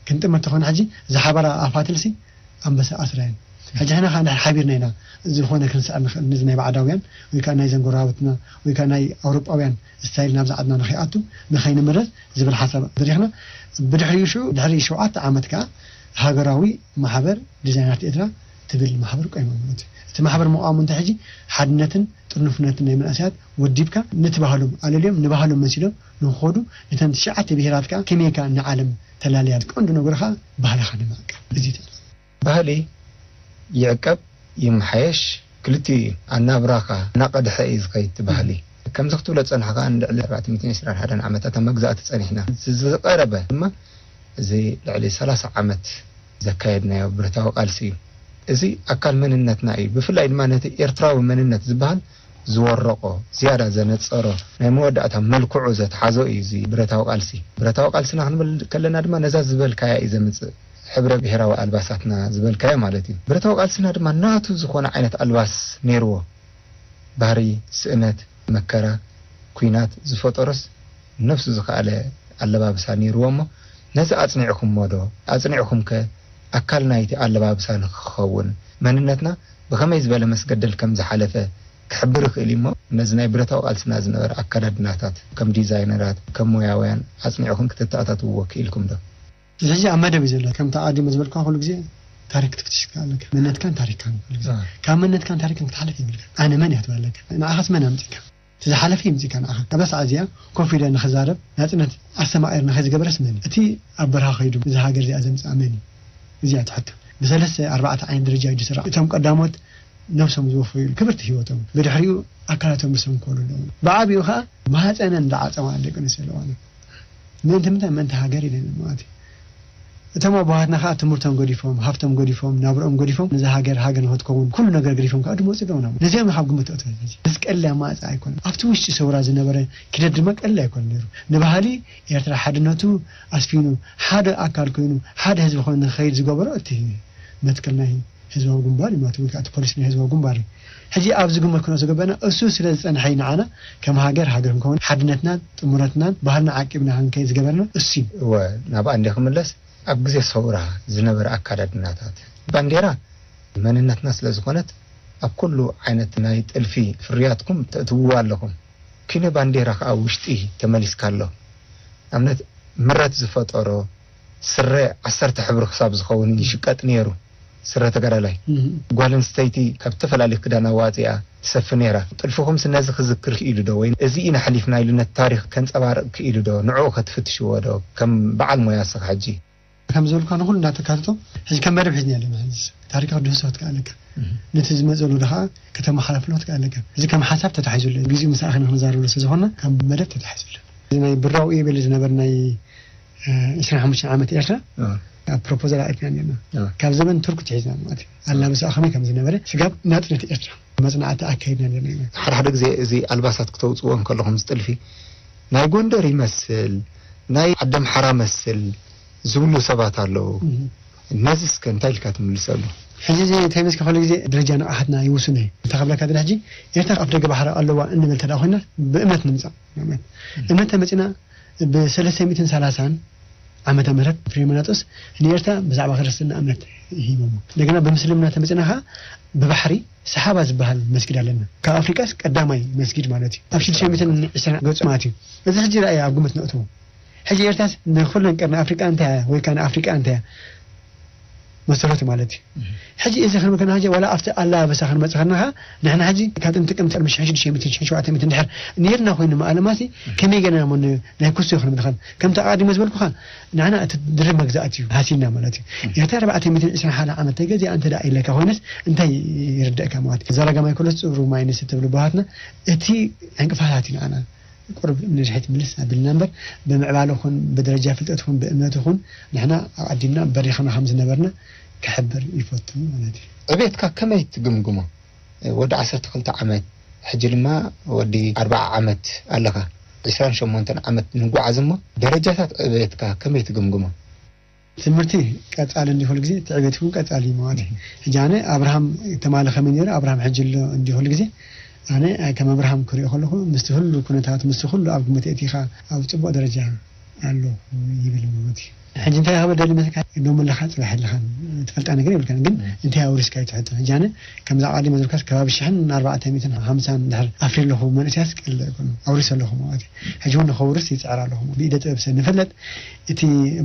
ክንጥመር ተኾነ ሕጂ ዝሓበራ ኣፋትልሲ ኣንበሳ ኣስራየን ሕጂ ሕና ሓቢርና ኢና ዝኾነ ክንስዕር ንኽእል ነዚ ናይ ባዕዳውያን ወይ ከዓ ናይ ዘንጎራባትና ወይ ከዓ ናይ ኣውሮጳውያን ስታይል ናብዚ ዓድና ንኸይኣቱ ንኸይንምረዝ ዝብል ሓሳብ ድሪኽና ብድሕሪኡ ሽዑ ድሕሪ ሸውዓተ ዓመት ከዓ ሃገራዊ ማሕበር ዲዛይነራት ኤርትራ ትብል ማሕበር ቆይማ ማለት እዩ። እቲ ማሕበር መቋሙ እንታይ ሕጂ ሓድነትን ጥርኑፍነትን ናይ መንእሰያት ወዲብካ ነቲ ባህሎም ኣለልዮም ንባህሎም መሲሎም ንክኸዱ ነተን ትሽዓተ ብሄራት ከዓ ከመይካ ንዓለም ተላለያ ቀንዱ ነገሩ ከዓ ባህልኻ ንምዕቃብ እዚ ተላ ባህሊ ይዕቀብ ይመሓየሽ ክልቲኡ እዩ ኣናብራኻ እናቐድሐ እዩ ዝኸይድ እቲ ባህሊ ከምዚ ክትብሎ ዝጸናሕካ ንልዕሊ ኣርባዕተ ሚእትን ዕስራን ሓደን ዓመታት ኣብ መግዛእቲ ጸኒሕና ዝቐረበ ድማ እዚ ልዕሊ ሰላሳ ዓመት ዘካየድናዮ ብረታዊ ቃልሲ እዩ። እዚ ኣካል መንነትና እዩ። ብፍላይ ድማ ነቲ ኤርትራዊ መንነት ዝበሃል ዝወረቆ፣ ዝያዳ ዘነጸሮ፣ ናይ መወዳእታ መልክዑ ዘትሓዞ እዩ እዚ ብረታዊ ቃልሲ። ብረታዊ ቃልስና ክንብል ከለና ድማ ነዛ ዝበልካያ እዩ ዘምጽእ። ሕብረ ብሔራዊ ኣልባሳትና ዝበልካዮ ማለት እዩ። ብረታዊ ቃልስና ድማ ናቱ ዝኾነ ዓይነት ኣልባስ ነይርዎ። ባህሪ፣ ስእነት፣ መከራ፣ ኲናት ዝፈጠሮስ ነፍሱ ዝኸኣለ ኣለባብሳ ነይርዎ እሞ፣ ነዚ ኣጽኒዕኩምዎ ዶ? ኣጽኒዕኩም ከ ኣካል ናይቲ ኣለባብሳ ንክኸውን መንነትና ብኸመይ ዝበለ መስገደል ከም ዝሓለፈ ክሕብር ይኽእል እዩ እሞ፣ ነዚ ናይ ብረታዊ ቃልስና ዝነበረ ኣከዳድናታት ከም ዲዛይነራት፣ ከም ሞያውያን ኣጽኒዕኩም ክትተኣታትውዎ ክኢልኩም ዶ? እዚ ሕጂ ኣብ መደብ እዩ ዘሎ። ከምቲ ኣቐዲመ ዝበልካ ኩሉ ግዜ ታሪክ ክትፍትሽ ኣለካ። መንነትካን ታሪክካን ኩሉ ግዜ። ካብ መንነትካን ታሪክን ክትሓልፍ የብልካ። ኣነ መን እያ ትብል ኣለካ። ንዓኻስ መን ኣምጺካ? እቲ ዝሓለፈ ይምጺካ ንዓኻ። ኣብዛ ሰዓት እዚኣ ኮፍ ኢለ ንኽዛረብ ናጽነት ኣስተማቒር ንኸይ ዝገበረስ መን እዩ? እቲ ኣብ በረኻ ከይዱ እዚ ሃገር እዚኣ ዘምጽኣ መን እዩ? እዚኣ ትሕቶ። ብሰለስተ ኣርባዕተ ዓይነት ደረጃ እዩ ዝስራዕ። እቶም ቀዳሞት ነብሶም ዝወፈዩሉ ክብርቲ ህይወቶም፣ ብድሕሪኡ ኣካላቶም ዝሰንከሉ ኣለዉ። ብዓቢኡ ኸኣ ማህጸነን ዝዓጸዋ ደቂ ኣንስትዮ ኣለዋና። ምእንቲ ምንታይ? ምእንቲ ሃገር ኢለን ማለት እዩ። እቶም ኣቦሃትና ኸኣ ትምህርቶም ገዲፎም፣ ሃፍቶም ገዲፎም፣ ናብርኦም ገዲፎም፣ ነዛ ሃገር ሃገር ንኽትከውን ኩሉ ነገር ገዲፎም ክኣድሙ ወጺኦም ኣለዉ። ነዚኦም ካብ ግምት ተእትወ። እዚ ቀሊል ኣማራጺ ኣይኮነን። ኣብቲ ውሽጢ ሰውራ ዝነበረ ኪደት ድማ ቀሊል ኣይኮነን ነይሩ። ንባህሊ ኤርትራ ሓድነቱ ኣስፊኑ፣ ሓደ ኣካል ኮይኑ፣ ሓደ ህዝቢ ኮይኑ ንኽኸይድ ዝገበሮ እቲ መትከል ናይ ህዝባዊ ግንባር እዩ ማለት፣ ወይ ከዓ እቲ ፖሊሲ ናይ ህዝባዊ ግንባር እዩ። ሕጂ ኣብዚ ግምት ክንኦ ዝግበአና እሱ ስለ ዝጸንሐ እዩ። ንዓና ከም ሃገር፣ ሃገር ክንከውን ሓድነትናን ጥሙረትናን ባህልና ዓቂብና ክንከይድ ዝገበረና እሱ እዩ። እወ፣ ናብኣ እንደ ክምለስ፣ ኣብ ግዜ ሰውራ ዝነበረ ኣካዳድናታት፣ ባንዴራ መንነትና ስለ ዝኾነት፣ ኣብ ኩሉ ዓይነት ናይ ጥልፊ ፍርያትኩም ተእትውዋ ኣለኹም። ኪነ ባንዴራ ከኣ ውሽጢ ተመሊስካ ኣሎ። ኣብነት ምረት ዝፈጠሮ ስረ ዓሰርተ ሕብሪ ክሳብ ዝኸውን ይሽቀጥ ነይሩ። ስረ ተጋዳላይ። እህ። ጓል ኣንስተይቲ ካብ ዝተፈላለዩ ክዳን ኣዋጺኣ ትሰፊ ነይራ። ጥልፍኹምስ ነዚ ክዝክር ክኢሉ ዶ? ወይ እዚ ኢና ሓሊፍና ኢሉ ነቲ ታሪኽ ከንጸባርቕ ክኢሉ ዶ? ንዕኡ ከትፍትሽዎ ዶ? ከም በዓል ሞያ እስኻ ሕጂ። ከም ዝበልካ ንኹሉ እንዳተካተቶ፣ ሕጂ ከም መደብ ሒዝና ኣለና። ሕጂ ታሪኻዊ ድህሰት ከኣ ኣለካ። እህ። ነቲ ዝመጽእ ዘሎ ድኻ ከተመሓላልፎ ትክእል ኣለካ። እዚ ከም ሓሳብ ተታሒዙ ኣሎ። ግዜኡ ምስ ኣኸና ክንዛረበሉ ስለ ዝኾንና ከም መደብ ተታሒዙ ኣሎ። እዚ ናይ ብራው ኢብል ዝነበር ናይ፣ እ፣ ዕስራን ሓሙሽተን ዓመት ኤርትራ እ። ኣብ ፕሮፖዛል ኣእቲና ነርና። እ። ካብ ዘበን ቱርክ ትሒዝና ማለት እዩ። ኣላብሳኣ ከመይ ከም ዝነበረ፣ ስጋብ ናጽነት ኤርትራ መጽናዕቲ ኣካይድና ነርና ኢና። ሓደ ሓደ ግዜ እዚ ኣልባሳት ክተውጽዎ እንከለኹም፣ እዚ ጥልፊ ናይ ጎንደር ይመስል፣ ናይ ዓዲ ኣምሓራ መስል ዝብሉ ሰባት ኣለዉ። እህ። ነዚ እስከ እንታይ ኢልካ ትምልሰሉ? ሕጂ እዚ እንታይ መስከ ኩሉ ግዜ ደረጃ ንቕሓትና ይውስኖ እዩ። እንታይ ክብለካ ደለ ሕጂ፣ ኤርትራ ኣፍ ደገ ባሕሪ ኣለዋ እንብል እንተ ደኣ ኮይና፣ ብእምነት ንምጻእ። እምነት። እምነት ተመጺና ብሰለስተ ሚእትን ሰላሳን ዓመተ ምህረት ፍሬምናጦስ ንኤርትራ ብዛዕባ ክርስትና እምነት ሂቦሞ። እንደገና ብምስልምና ተመጺና ኸኣ ብባሕሪ ሰሓባ ዝበሃል መስጊድ ኣለና። ካብ ኣፍሪቃስ ቀዳማይ መስጊድ ማለት እዩ። ኣብ ሽዱሽተ ሚእትን ዕስራን ገጹ ማለት እዩ። እዚ ሕጂ ረኣየ ኣብ ግምት ነእትዎ። ሕጂ ኤርትራስ ንኹለን ቀርኒ ኣፍሪቃ እንታይ እያ? ወይ ከኣ ንኣፍሪቃ እንታይ እያ? መሰረቱ ማለት እዩ። እህ። ሕጂ እዚ ክንብል ከለና ሕጂ ዋላ ኣብቲ ኣለባብሳ ክንመጽእ ከለና ኸኣ ንሕና ሕጂ ካብ ጥንቲ ቅድሚ ቅድሚ ሽሕን ሽዱሽተ ሚእትን ሽሕን ሸውዓተ ሚእትን ድሕር ነርና ኮይኑ መኣለማሲ ከመይ ገና እሞ ን-፣ ናይ ኩሱ ይኹን ምድኻል ከምቲ ኣቐዲመ ዝበልኩኻ ንሕና እቲ ድርብ መግዛእቲ እዩ ሃሲና ማለት እዩ። እህ። ኤርትራ ኣርባዕተ ሚእትን ዕስራን ሓደ ዓመት ተገዚኣ እንተ ደኣ ኢለካ ኮይነስ እንታይ ይርደእካ ማለት እዩ? ዘረጋ ማይኮሎስ ጽሩ ማይንስ እትብሉ ኣቦሃትና እቲ ዕንቅፋታት እዩ ንዓና። ቁሩብ ንድሕሪት ምልስ ኣቢልና እምበር፣ ብምዕባለ ኹን፣ ብደረጃ ፍልጠት ኹን፣ ብእምነት ኹን፣ ንሕና ኣቐዲምና በሪኽና ከም ዝነበርና ክሕብር ይፈቱ ማለት እዩ። ዕቤትካ ከመይ ትግምግሞ? ወዲ ዓሰርተ ክልተ ዓመት፣ ሕጂ ድማ ወዲ ኣርብዓ ዓመት ኣለኻ። ዕስራን ሸሞንተን ዓመት ንጓዓዝ እሞ፣ ደረጃታት ዕቤትካ ከመይ ትግምግሞ? ትምህርቲ ቀጻሊ እንዲ ኩሉ ግዜ፣ እቲ ዕቤት እውን ቀጻሊ እዩ ማለት እዩ። ሕጂ ኣነ ኣብርሃም ትማሊ ከመይ ነይሩ፣ ኣብርሃም ሕጂ ኣሎ እንዲ ኩሉ ግዜ፣ ኣነ ከም ኣብርሃም ክሪኦ ከለኹ፣ ምስቲ ኩሉ ኩነታት፣ ምስቲ ኩሉ ኣብ ግምት ኣእቲኻ ኣብ ጽቡቕ ደረጃ ኣሎ ይብል ማለት እዩ። ሕጂ እንታይ ክብል ደሊ መስለካ፣ ሎሚ ኣለኻ፣ ጽባሕ የለኻን፣ ትፈልጣ ነገር የብልካን። ግን እንታይ ኣውሪስካ እዩ ትሕቶ። ሕጂ ኣነ ከምዛ ኣቐዲመ ዝበልካስ ከባቢ ሽሕን ኣርባዕተ ሚእትን ሓምሳን ድሕር ኣፍርየ ኣለኹ፣ መንእሰያስ ቀሊል ኣይኮኑን፣ ኣውሪሰ ኣለኹ ማለት እዩ። ሕጂ እውን ንኸውርስ ይጽዕር ኣለኹ። ብኢደ ጥበብ ሰብ ንፍለጥ፣ እቲ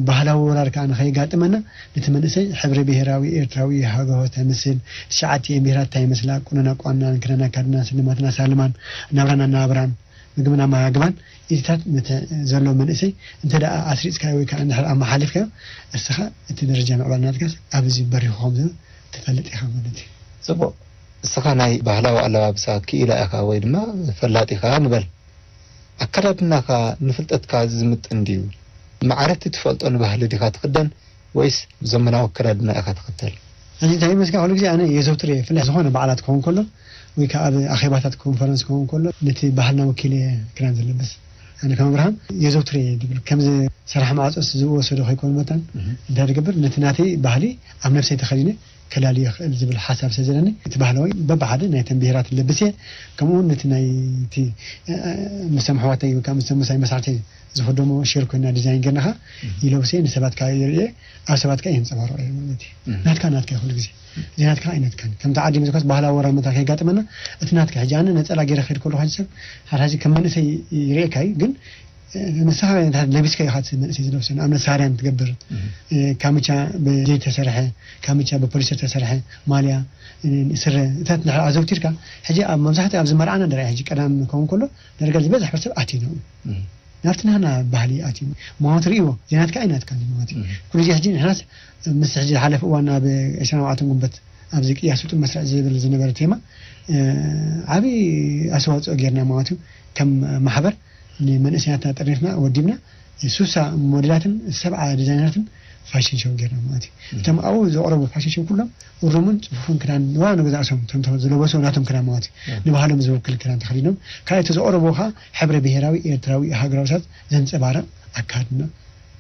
ባህላዊ ወራር ከኣ ንኸየጋጥመና፣ ነቲ መንእሰይ ሕብረ ብሄራዊ ኤርትራዊ ሃገሆ ተምስል፣ ትሽዓቲኤን ብሄራት እንታይ ይመስላ፣ ቁኖን ኣቋንናን፣ ክዳን ኣካድናን፣ ስልማትን ኣሳልማን፣ ናብራን ኣነባብራን፣ ምግብን ኣመጋግባን፣ ኢዚታት ነቲ ዘሎ መንእሰይ እንተ ደኣ ኣስሪጽካዮ ወይ ከኣ እንድሕር ኣመሓሊፍካዮ፣ እስኻ እቲ ደረጃ ምዕባለ ናትካስ ኣብዚ በሪኹ ከም ዘሎ ትፈልጥ ኢኻ ማለት እዩ። ጽቡቕ። እስኻ ናይ ባህላዊ ኣለባብሳ ክኢላ ኢኻ ወይ ድማ ፈላጥ ኢኻ ንበል። ኣከዳድናኻ ንፍልጠትካ ዝምጥን ድዩ? ማዕረ እቲ ትፈልጦ ንባህሊ ዲኻ ትኽደን ወይስ ዘመናዊ ኣከዳድና ኢኻ ትኽተል? እዚ እንታይ ይመስካ፣ ኩሉ ግዜ ኣነ የዘውትር እየ፣ ብፍላይ ዝኾነ በዓላት ክኸውን ከሎ ወይ ከዓ ኣብ ኣኼባታት ኮንፈረንስ ክኸውን ከሎ ነቲ ባህልና ወኪለ ክዳን ዝለብስ ኣነ ከም ኣብርሃም የዘውትር እየ ድብል። ከምዚ ሰራሕ ማዕጾስ ዝወሰዶ ከይኮኑ መታን እንታይ ዝገብር፣ ነቲ ናተይ ባህሊ ኣብ ነብሰይ ተኸዲነ ከላሊ ይኽእል ዝብል ሓሳብ ስለ ዘለኒ፣ እቲ ባህላዊ በብሓደ ናይተን ብሄራት ለብስ እየ። ከምኡ እውን ነቲ ናይቲ ምስቶም ኣሕዋተይ ወይ ከዓ ምስቶም ምሳይ መሳርተይ ዝኽደሞ ሼር ኮይና ዲዛይን ገርናኻ ይለብሰ፣ ንሰባት ከዓ የርእየ፣ ኣብ ሰባት ከዓ የንፀባርቆ እየ ማለት እዩ። ናትካ ናትካ ኩሉ ግዜ እዚ ናትካ ኣይነትካን ከምቲ ዓዲ ምዝኳስ ባህላዊ ወራመታ ከይጋጥመና እቲ ናትካ ሕጂ ኣነ ነፀላ ገይረ ክሄድ ከለኹ ሕጂ ሰብ ሓራዚ ከም መንእሰይ ይርእየካ እዩ፣ ግን ንስኻ ለቢስካ ኢኻ እቲ መንእሰይ ዝለብሰ። ንኣብነት ሳርያን ትገብር፣ ካምቻ ብዘይተሰርሐ፣ ካምቻ ብፖሊስተር ተሰርሐ ማልያ፣ ስረ እታት እንድሕር ኣዘውቲርካ፣ ሕጂ ኣብ መብዛሕትኡ ኣብዚ መርዓና ንርኣ። ሕጂ ቀዳም ክኸውን ከሎ ዳርጋ ዝበዝሕ ሕብረተሰብ ኣትዩ ነው ናብቲ ናና ባህሊ ኣትዩ። ምዃኑ ትርእይዎ ዜናትካ ኣይናትካ ማለት እዩ። ኩሉ ግዜ ሕጂ ንሕናስ ምስ ሕጂ ዝሓለፈ እዋን ኣብ ዕስራን ኣርባዕተን ጉንበት ኣብዚ ቅያስ ውጥን መስርዕ ዝብል ዝነበረ ቴማ ዓብዪ ኣስተዋፅኦ ጌርና ማለት እዩ። ከም ማሕበር ንመንእሰያትና ጠርኒፍና ወዲብና ሱሳ ሞዴላትን ሰብዓ ዲዛይነራትን ፋሽን ሾው ጌርና ማለት እዩ። እቶም ኣብኡ ዘቕረቡ ፋሽን ሾው ኩሎም እሩምን ጽፉፍን ክዳን ንዋ ንገዛእሶም እቶም ዝለበሱ ናቶም ክዳን ማለት እዩ። ንባህሎም ዝውክል ክዳን ተኸዲኖም፣ ካልእ እቲ ዘቕረብዎ ከዓ ሕብረ ብሄራዊ ኤርትራዊ ሃገራዊ ሳት ዘንጸባርቕ ኣካድና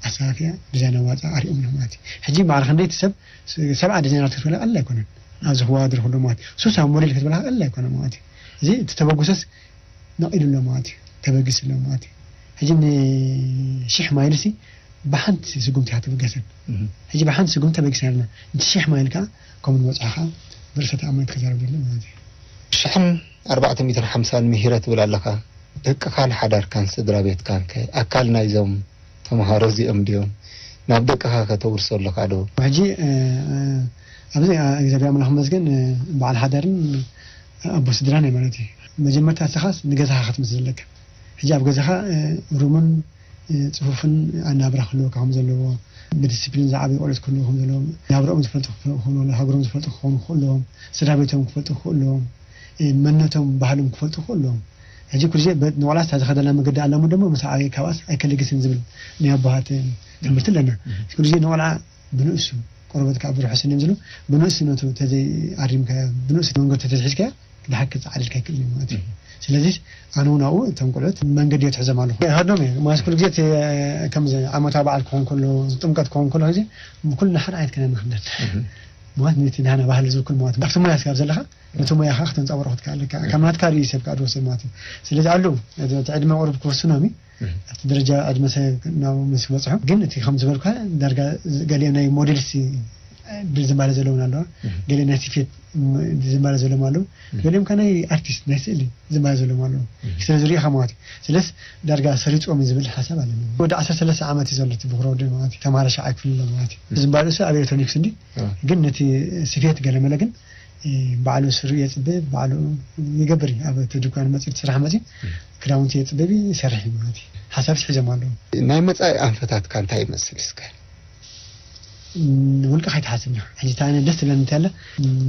ኣሰራርያ ዲዛይን ኣዋጻ ኣሪኦምና ማለት እዩ። ሕጂ ማዕረ ክንደይቲ ሰብ ሰብዓ ዲዛይነር ክትበላ ቀላል ኣይኮነን። ኣብዚ ክወዳደር ከሎ ማለት እዩ። ሱሳ ሞዴል ክትበላ ቀላል ኣይኮነ ማለት እዩ። እዚ እቲ ተበግሶስ ነቒሉ ኣሎ ማለት እዩ። ተበጊሱ ኣሎ ማለት እዩ። ሕጂ ንሽሕ ማይልሲ ብሓንቲ ስጉምቲ እያ ትብገሰን። ሕጂ ብሓንቲ ስጉምቲ ተበጊስና ኣለና። እቲ ሽሕ ማይል ከዓ ከምኡ ንበፅሖ ከዓ ብርእሰ ተኣማነት ክዛረብ ዘሎ ማለት እዩ። ሽሕን ኣርባዕተ ሚእትን ሓምሳን ምሂረ ትብል ኣለኻ። ደቅኻን ሓዳርካን ስድራ ቤትካን ከ ኣካል ናይዞም ተምሃሮ እዚኦም ድዮም? ናብ ደቅኻ ከተውርሶ ኣለኻ ዶ? ሕጂ ኣብዚ እግዚኣብሔር ኣምላኽ መስገን በዓል ሓዳርን ኣቦ ስድራን እየ ማለት እዩ። መጀመርታ ንስኻስ ንገዛኻ ክትምስ ዘለካ። ሕጂ ኣብ ገዛኻ ሩምን ጽፉፍን ኣናብራ ክህልወካ ከም ዘለዎ፣ ብዲስፕሊን ዝዓበዩ ቆልዑት ክህልዉ ከም ዘለዎም፣ ናብራኦም ዝፈልጡ ክኾኑ፣ ሃገሮም ዝፈልጡ ክኾኑ ክኽእልዎም፣ ስድራ ቤቶም ክፈልጡ ክኽእልዎም፣ መንነቶም ባህሎም ክፈልጡ ክኽእልዎም። ሕጂ ኩሉ ግዜ ንቆልዓ ዝኸደላ መገዲ ኣለሙ ደሞ ምስ ዓበየ ካብኣስ ኣይከልግስን ዝብል ናይ ኣቦሃት ትምህርቲ ኣለና። ኩሉ ግዜ ንቆልዓ ብንእሱ ቆርበት ካብ ብርሑስ እዮም ዝብሉ። ብንእስነቱ ተዘይ ኣሪምካዮ፣ ብንእሱ መንገዲ ተተዝሒዝካዮ ድሓር ክፀዓደልካ ይክእል እዩ ማለት እዩ። ስለዚ ኣነ እውን ኣብኡ እቶም ቆልዑት መንገዲ እየ ትሕዞም ኣለኹ። ይኸዶም እየ ማለት ኩሉ ግዜ እቲ ከምዚ ዓመታዊ በዓል ክኸውን ከሎ፣ ጥምቀት ክኸውን ከሎ ግዜ ኩልና ሓደ ዓይነት ክዳን ንኽደን ማለት ነቲ ናና ባህሊ ዝውክል ማለት ኣብቲ ሞያ ስጋብ ዘለኻ ነቲ ሞያ ከዓ ክተንፀባርቆ ትክእል ኣለካ። ካብ ናትካ ርእዩ ሰብ ከዓ ዝወስድ ማለት እዩ። ስለዚ ኣለዉ እቲ ዕድመ ቁሩብ ክውስኖም እዩ ኣብቲ ደረጃ ዕድመ ሰብ ናብ ምስ በፅሑ ግን እቲ ከም ዝበልካ ዳርጋ ገሊኦም ናይ ሞዴልስ ዝምባለ ዘለውን ኣለዋ፣ ገሊኦም ናይ ስፌት ዝምባለ ዘለዎም ኣለዉ፣ ገሊኦም ከ ናይ ኣርቲስት ናይ ስእሊ ዝምባለ ዘለዎም ኣለዉ። ስለ ዝሪኢኻ ማለት እዩ። ስለስ ዳርጋ ሰሪፅዎም እዩ ዝብል ሓሳብ ኣለኒ። ወዲ ዓሰርተ ሰለስተ ዓመት እዩ ዘሎ እቲ ብኩሮ ወዲ ማለት እዩ። ተምሃረ ሻዓይ ክፍሊ ኣሎ ማለት እዩ። ዝምባለ እሱ ኣብ ኤሌክትሮኒክስ እንዲ ግን ነቲ ስፌት ገለመለ ግን ባዕሉ ስሩ የፅበ ባዕሉ ይገብር እዩ። ኣብ እቲ ድኳን መፅኡ እቲ ስራሕ መፅኡ ክዳውንቲ የፅበብ ይሰርሕ እዩ ማለት እዩ። ሓሳብ ሒዞም ኣለዉ። ናይ መፃኢ ኣንፈታትካ እንታይ ይመስል እስከ? ንውልቀ ከይትሓስብ ና ሕጂ እታ ኣነ ደስ ትብለኒ እንታይ ኣለ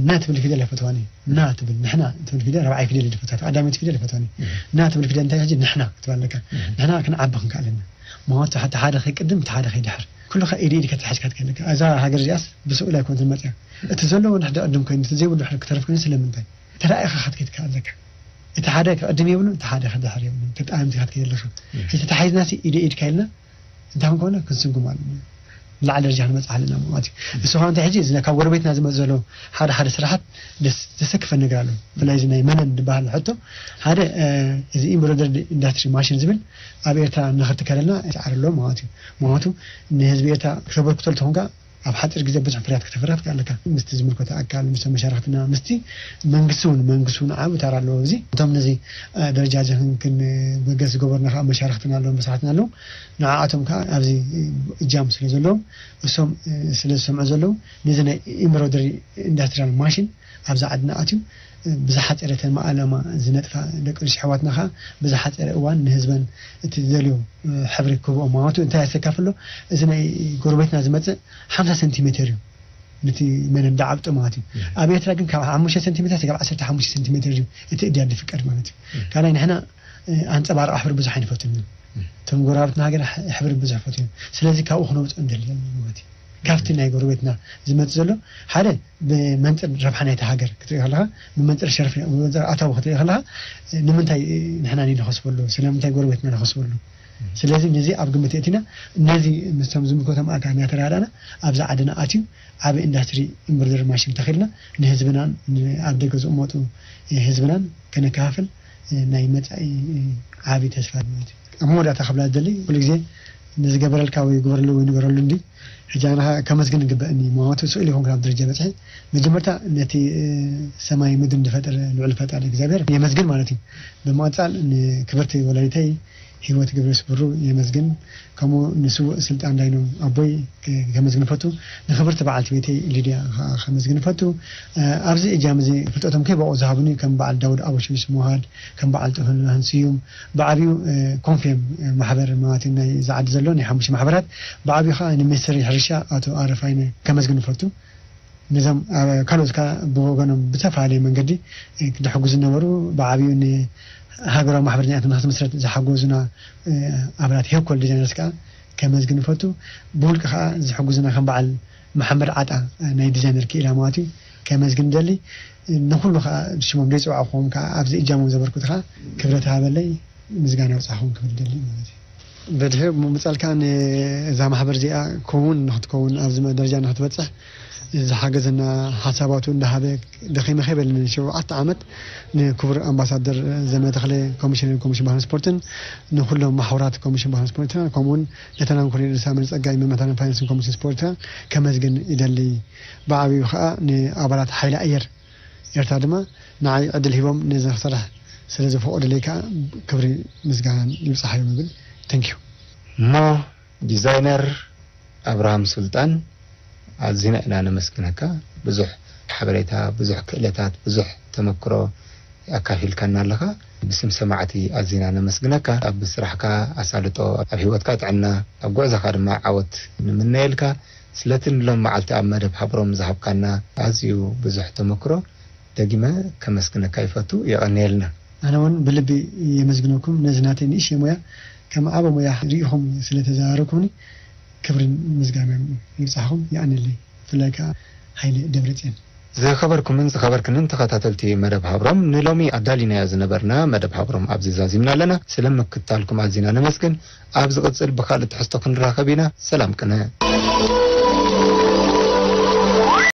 ና ትብል ፊደል ኣይፈትዋን እየ። ና ትብል ንሕና ትብል ፊደል ራብዓይ ፊደል ይፈትዋ ቀዳመይቲ ፊደል ኣይፈትዋን እየ። ና ትብል ፊደል እንታይ ሕጂ ንሕና ክትብል ኣለካ። ንሕና ክንዓቢ ክንክኣለና ምክንያቱ ሓቲ ሓደ ከይቅድም እቲ ሓደ ከይድሕር ኩሉ ከ ኢድ ኢድ ከተሓዝካ ትከለካ እዛ ሃገር እዚኣስ ብስኡል ኣይኮነትን መፅያ እቲ ዘለዎ ንሕደ ቅድም ኮይኑ እቲ ዘይብሉ ሕር ክተርፍ ኮይኑ ስለምንታይ ተራኢኻ ክትከይድ ኣለካ። እቲ ሓደ ክቕድም የብሉን፣ እቲ ሓደ ክድሕር የብሉን። ተጣምቲ ክትከይድ ኣለካ። ሕጂ ተታሒዝና ሲ ኢደ ኢድካ ኢልና እንታይ ክንኮነ ክንስጉም ኣለና። ላዕሊ ደረጃ ክንበፅሕ ኣለና ማለት እዩ። ንሱ ከዓ እንታይ ሕጂ እዚ ካብ ጎረቤትና ዝመፅ ዘሎ ሓደ ሓደ ስራሓት ደስ ዘሰክፈን ነገር ኣሎ። ብፍላይ እዚ ናይ መነን ዝበሃል ሕቶ ሓደ እዚ ኢምብሮደሪ ኢንዳስትሪ ማሽን ዝብል ኣብ ኤርትራ ንክትከለልና ይፅዓር ኣሎ ማለት እዩ። ምክንያቱ ንህዝቢ ኤርትራ ክተበርክቶ ልትኾንካ ኣብ ሓፂር ግዜ ብዙሕ ፍርያት ከተፍርያ ትክእል ኣለካ። ምስቲ ዝምልከቶ ኣካል ምስ መሻርክትና ምስቲ መንግስቲ እውን መንግስቲ እውን ዓብ ታር ኣለዎ። እዚ እቶም ነዚ ደረጃ እዚ ክንክን በገስ ዝገበሩና ከዓ መሻርክትና ኣለዎም መሳርሕትና ኣለዎም። ንዓኣቶም ከዓ ኣብዚ እጃም ስለ ዘለዎም እሶም ስለ ዝሰምዑ ዘለዉ ነዚ ናይ ኢምብሮደሪ ኢንዳስትሪያል ማሽን ኣብዛ ዓድና ኣትዩ ብዝሓፀረ ተማኣለማ ዝነጥፋ ደቂ ኣንስትዮ ኣሕዋትና ከዓ ብዝሓፀረ እዋን ንህዝበን እቲ ዝደልዮ ሕብሪ ክህብኦ ማለቱ እንታይ ያሰካፍሎ እዚ ናይ ጎረቤትና ዝመፅእ ሓምሳ ሰንቲሜተር እዩ። ነቲ መነን ዳዓብጦ ማለት እዩ። ኣብ ኤርትራ ግን ካብ ሓሙሽተ ሰንቲሜተር ክሳብ ዓሰርተ ሓሙሽተ ሰንቲሜተር እዩ እቲ እድያት ዝፍቀድ ማለት እዩ። ካልኣይ ንሕና ኣንፀባርቂ ሕብሪ ብዙሕ ኣይንፈቱን እዮም። እቶም ጎረባብትና ሃገር ሕብሪ ብዙሕ ፈትዮም ስለዚ ካብኡ ክነውፅኦ ንደሊ ማለት እዩ። ካብቲ ናይ ጎረቤትና ዝመጽእ ዘሎ ሓደ ብመንጽር ረብሓ ናይቲ ሃገር ክትርኢ ከለኻ፣ ብመንጽር ሸርፊ፣ ብመንጽር ኣታዊ ክትርኢ ከለኻ፣ ንምንታይ ንሕና ንኸስበሉ፣ ስለምንታይ ጎረቤትና ንኸስበሉ? ስለዚ ነዚ ኣብ ግምት የእቲና፣ ነዚ ምስቶም ዝምልከቶም ኣካል እናተረዳዳእና ኣብዚ ዓድና ኣትዩ ዓቢ ኢንዳስትሪ ኢምብርደር ማሽን ተኺልና ንህዝብናን ን-፣ ኣብ ደገ ዝቕመጡ ህዝብናን ከነከፋፍል ናይ መጻኢ ዓቢ ተስፋ ማለት እዩ። ኣብ መወዳእታ ክብላ ዝደሊ ኩሉ ግዜ ንዝገበረልካ ወይ ግበረሉ ወይ ንገረሉ እንዲ ሕጂ ኣነ ከመስግን ይግበእኒ። ምክንያቱ ስእሊ ይኹን ኣብ ደረጃ በጽሐ መጀመርታ ነቲ ሰማይ ምድሪ ዝፈጠረ ልዑል ፈጣሪ እግዚኣብሔር የመስግን ማለት እዩ። ብምቕጻል ንክብርቲ ወላዲተይ ህይወት ገብረስብሩ የመስግን። ከምኡ ንስዉእ ስልጣን ዳይኖም ኣቦይ ከ-፣ ከመስግን ፈቱ። ንክብርቲ በዓልቲ ቤተይ ሊድያ ከ-፣ ከመስግን ፈቱ። እ፣ ኣብዚ እጃም እዚ ፍልጠቶም ከይበቑ ዝሃቡኒ ከም በዓል ዳውድ ኣቦሽሽ መውሃድ፣ ከም በዓል ጥዑም ብርሃን ስዩም፣ ብዓብዩ፣ እ፣ ኮንፌም፣ እ፣ ማሕበር ማለት ናይ ዝዓዲ ዘሎ ናይ ሓሙሽተ ማሕበራት፣ ብዓብዩ ከዓ ንሚኒስትር ሕርሻ ኣቶ ኣረፋይነ ከመስግን ፈቱ። ነዞም፣ እ፣ ካልኦት ከዓ ብወገኖም ብዝተፈላለየ መንገዲ፣ እ፣ ዝሕግዙ ዝነበሩ፣ ብዓብዩ ንሃገራዊ ማሕበር ዳያት ንክትምስረት ዝሓገዙና፣ እ፣ ኣባላት ሄኮል ዲዛይነርስ ከዓ ከመስግን ፈቱ። ብውልቂ ከዓ ዝሕግዙና ከም በዓል መሓመድ ዓጣ፣ እ፣ ናይ ዲዛይነር ክኢላ ማለት እዩ፣ ከመስግን ደሊ። ንኩሉ ከዓ ብሽሞም ዘይፅዋዕኹም ከዓ ኣብዚ እጃሞም ዘበርኩት ከዓ ክብረት ሃበለይ፣ ምስጋና ይብፃሕኹም ክብል ደሊ ማለት እዩ። በድሕሪ ምምፃልካ ንእዛ ማሕበር እዚኣ ክውን ንክትከውን ኣብዚ ደረጃ ንክትበፅሕ ዝሓገዘና ሓሳባቱ እንዳሃበ ደኺመ ከይበለኒ ሸውዓተ ዓመት ንክቡር ኣምባሳደር ዘመተ ተኽለ ኮሚሽነር ኮሚሽን ባህልን ስፖርትን ንኩሎም ማሕበራት ኮሚሽን ባህልን ስፖርትን ከምኡውን ሌተናል ኮሎኔል ሳሙኤል ጸጋይ መመታን ፋይናንስን ኮሚሽን ስፖርትን ከመስግን ይደሊ። ብዓብዩ ከዓ ንኣባላት ሓይሊ ኣየር ኤርትራ ድማ ንዓይ ዕድል ሂቦም ነዚ ክሰርሕ ስለ ዝፈቐዱለይ ከዓ ክብሪ ምስጋናን ይብጻሓዮም ይብል። ተንኪዩ። እሞ ዲዛይነር ኣብርሃም ሱልጣን ኣዚና ኢና ነመስግነካ። ብዙሕ ሓበሬታ፣ ብዙሕ ክእለታት፣ ብዙሕ ተመክሮ ኣካፊልካና ኣለኻ። ብስም ሰማዕቲ ኣዚና ነመስግነካ። ኣብ ስራሕካ ኣሳልጦ፣ ኣብ ህይወትካ ጥዕና፣ ኣብ ጉዕዞኻ ድማ ዓወት ንምነየልካ። ስለቲ ንሎም መዓልቲ ኣብ መደብ ሃብሮም ዝሃብካና ኣዝዩ ብዙሕ ተመክሮ ደጊመ ከመስግነካ ይፈቱ። የቐንየልና። ኣነ እውን ብልቢ የመስግነኩም። ነዚ ናተይ ንእሽተይ ሞያ ከም ዓቢ ሞያ ርኢኹም ስለ ተዘራረብኩምኒ ክብርን ምስጋናን ይብጻሕኹም። የቐንየለይ። ብፍላይ ከኣ ሃይለ ደብረጽዮን። ዝኸበርኩምን ዝኸበርክንን ተኸታተልቲ መደብ ሃብሮም፣ ንሎሚ ኣዳሊናዮ ዝነበርና መደብ ሃብሮም ኣብዚ ዛዚምና ኣለና። ስለ ምክትታልኩም ኣዚና ነመስግን። ኣብ ዝቕጽል ብኻልእ ትሕዝቶ ክንራኸብ ኢና። ሰላም ቅነ።